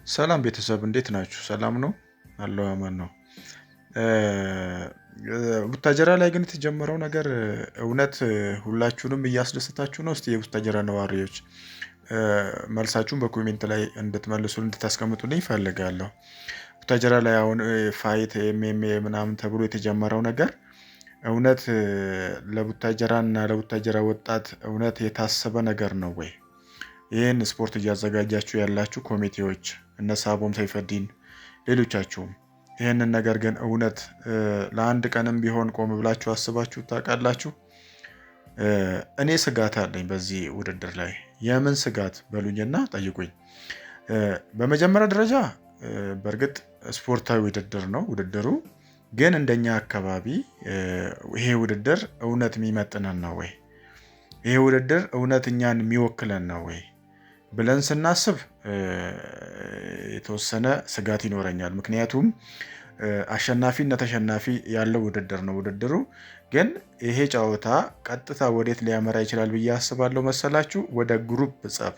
ሰላም ቤተሰብ፣ እንዴት ናችሁ? ሰላም ነው አለው፣ አማን ነው። ቡታጀራ ላይ ግን የተጀመረው ነገር እውነት ሁላችሁንም እያስደሰታችሁ ነው? እስቲ የቡታጀራ ነዋሪዎች መልሳችሁን በ comment ላይ እንድትመልሱ፣ እንድታስቀምጡልኝ እፈልጋለሁ። ቡታጀራ ላይ አሁን fight MMA ምናምን ተብሎ የተጀመረው ነገር እውነት ለቡታጀራ እና ለቡታጀራ ወጣት እውነት የታሰበ ነገር ነው ወይ? ይህን ስፖርት እያዘጋጃችሁ ያላችሁ ኮሚቴዎች፣ እነ ሳቦም ሰይፈዲን፣ ሌሎቻችሁም፣ ይህንን ነገር ግን እውነት ለአንድ ቀንም ቢሆን ቆም ብላችሁ አስባችሁ ታውቃላችሁ? እኔ ስጋት አለኝ በዚህ ውድድር ላይ። የምን ስጋት በሉኝና ጠይቁኝ። በመጀመሪያ ደረጃ በእርግጥ ስፖርታዊ ውድድር ነው ውድድሩ፣ ግን እንደኛ አካባቢ ይሄ ውድድር እውነት የሚመጥነን ነው ወይ? ይሄ ውድድር እውነት እኛን የሚወክለን ነው ወይ ብለን ስናስብ የተወሰነ ስጋት ይኖረኛል። ምክንያቱም አሸናፊ እና ተሸናፊ ያለው ውድድር ነው ውድድሩ። ግን ይሄ ጨዋታ ቀጥታ ወዴት ሊያመራ ይችላል ብዬ አስባለሁ መሰላችሁ? ወደ group ጸብ፣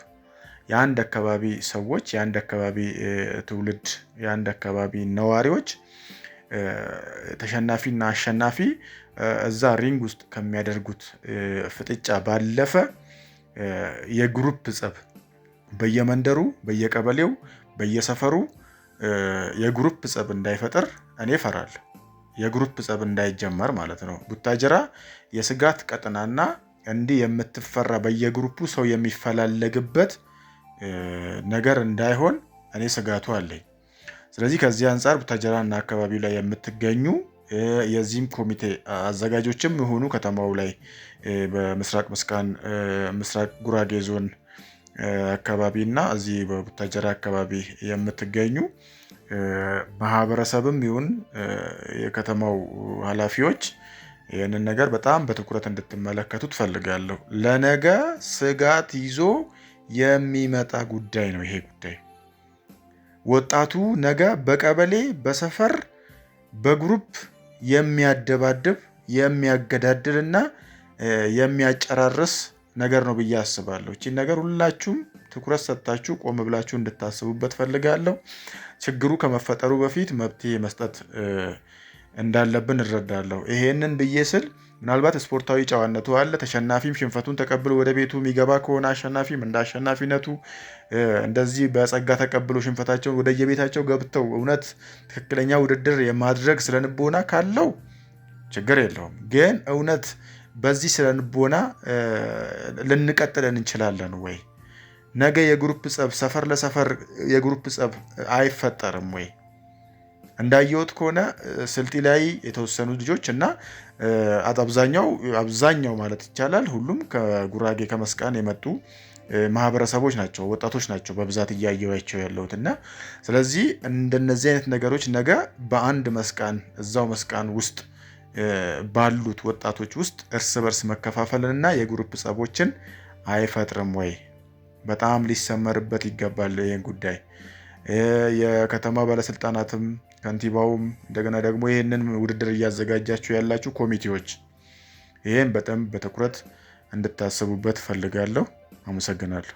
የአንድ አካባቢ ሰዎች፣ የአንድ አካባቢ ትውልድ፣ የአንድ አካባቢ ነዋሪዎች ተሸናፊና አሸናፊ እዛ ring ውስጥ ከሚያደርጉት ፍጥጫ ባለፈ የ group ጸብ በየመንደሩ፣ በየቀበሌው፣ በየሰፈሩ የ group ጸብ እንዳይፈጥር እኔ እፈራለሁ። የ group ጸብ እንዳይጀመር ማለት ነው። ቡታጀራ የስጋት ቀጠናና እንዲህ የምትፈራ፣ በየ group ኡ ሰው የሚፈላለግበት ነገር እንዳይሆን እኔ ስጋቱ አለኝ። ስለዚህ ከዚህ አንጻር ቡታጀራና አካባቢው ላይ የምትገኙ የዚህም ኮሚቴ አዘጋጆችም የሆኑ ከተማው ላይ በምስራቅ መስቃን፣ ምስራቅ ጉራጌ ዞን አካባቢ እና እዚህ በቡታጀራ አካባቢ የምትገኙ ማህበረሰብም ይሁን የከተማው ኃላፊዎች ይህንን ነገር በጣም በትኩረት እንድትመለከቱ እፈልጋለሁ። ለነገ ስጋት ይዞ የሚመጣ ጉዳይ ነው ይሄ ጉዳይ። ወጣቱ ነገ በቀበሌ፣ በሰፈር፣ በ group የሚያደባድብ፣ የሚያገዳድል እና የሚያጨራርስ ነገር ነው ብዬ አስባለሁ። እቺን ነገር ሁላችሁም ትኩረት ሰጥታችሁ ቆም ብላችሁ እንድታስቡበት ፈልጋለሁ። ችግሩ ከመፈጠሩ በፊት መፍትሄ መስጠት እንዳለብን እረዳለሁ። ይሄንን ብዬ ስል ምናልባት ስፖርታዊ ጨዋነቱ አለ። ተሸናፊም ሽንፈቱን ተቀብሎ ወደ ቤቱ የሚገባ ከሆነ፣ አሸናፊም እንደ አሸናፊነቱ እንደዚህ በጸጋ ተቀብሎ ሽንፈታቸውን ወደየቤታቸው ገብተው እውነት ትክክለኛ ውድድር የማድረግ ስነልቦና ካለው ችግር የለውም። ግን እውነት በዚህ ስነልቦና ልንቀጥል እንችላለን ወይ? ነገ የ group ጸብ፣ ሰፈር ለሰፈር የ group ጸብ አይፈጠርም ወይ? እንዳየሁት ከሆነ ስልጢ ላይ የተወሰኑ ልጆች እና አብዛኛው፣ አብዛኛው ማለት ይቻላል ሁሉም ከጉራጌ ከመስቃን የመጡ ማህበረሰቦች ናቸው፣ ወጣቶች ናቸው በብዛት እያየኋቸው ያለሁት። እና ስለዚህ እንደነዚህ አይነት ነገሮች ነገ በአንድ መስቃን፣ እዛው መስቃን ውስጥ ባሉት ወጣቶች ውስጥ እርስ በርስ መከፋፈልንና የ group ጸቦችን አይፈጥርም ወይ? በጣም ሊሰመርበት ይገባል ይህን ጉዳይ። የከተማ ባለስልጣናትም፣ ከንቲባውም፣ እንደገና ደግሞ ይህንን ውድድር እያዘጋጃችሁ ያላችሁ ኮሚቴዎች ይህን በጣም በትኩረት እንድታስቡበት እፈልጋለሁ። አመሰግናለሁ።